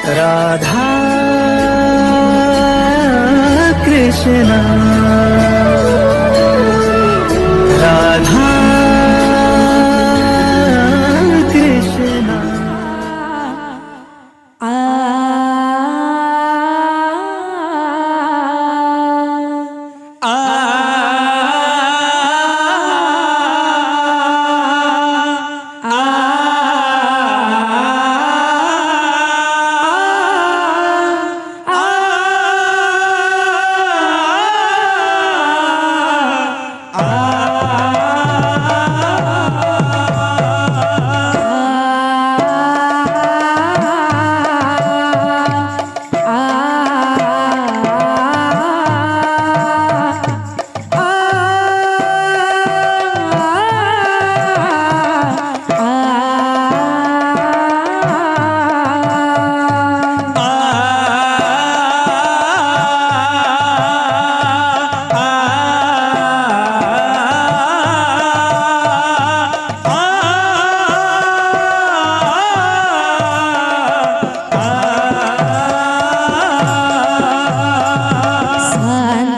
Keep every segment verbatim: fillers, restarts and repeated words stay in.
राधा कृष्णा, राधा कृष्णा। आ, आ, आ, आ, आ, आ।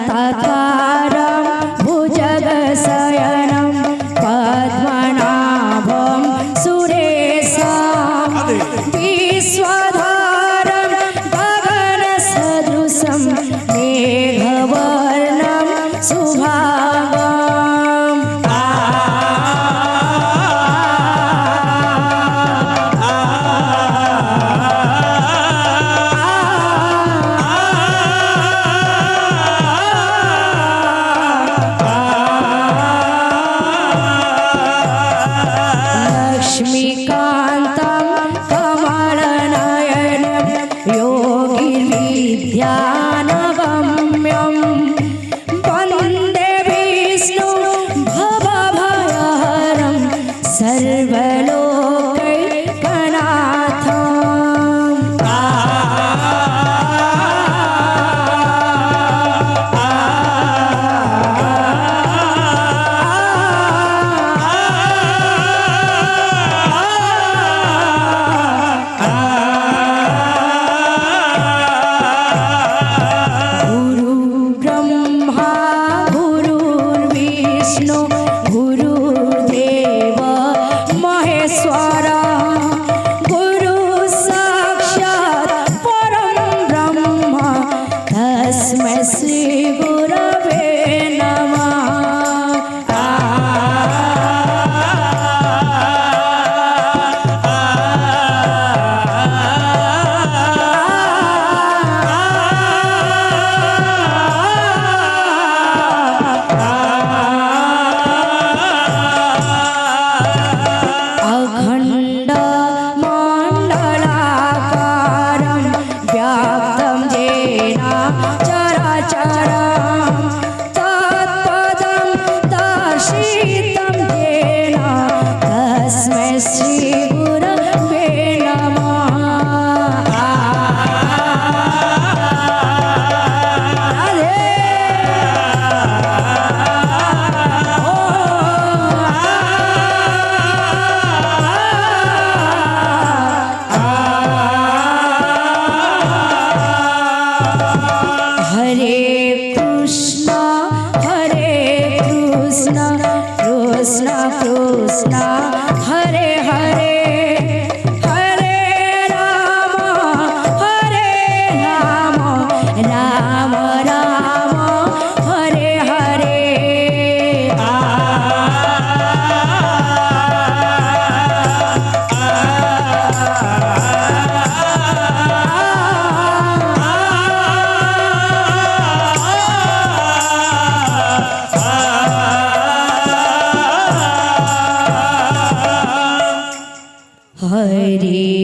शान्ताकारं भुजगशयनं पद्मनाभं सुरेशम्। विश्वाधारं गगनसदृशं मेघवर्णं शुभाङ्गम्। लक्ष्मीकान्तं कमलनयनं योगिविद्यानगम्यम्। वन्दे विष्णुं भवभयहरं सर्वलोकैकनाथम्। गुरु ब्रह्मा गुरुर्विष्णु गुरुर्देव महेश्वर। गुरु साक्षात् परं ब्रह्म तस्मै श्री गुरवे नमः। अखण्डमण्डलाकारं व्याप्तं येन चराचरम्। तत्पदं दर्शितं येन तस्मै श्री गुरवे नमः। राधे। हरे कृष्णा, हरे कृष्णा, कृष्णा कृष्णा, हरे हरे, हरे राम, हरे राम, राम राम, हरे हरे। हरि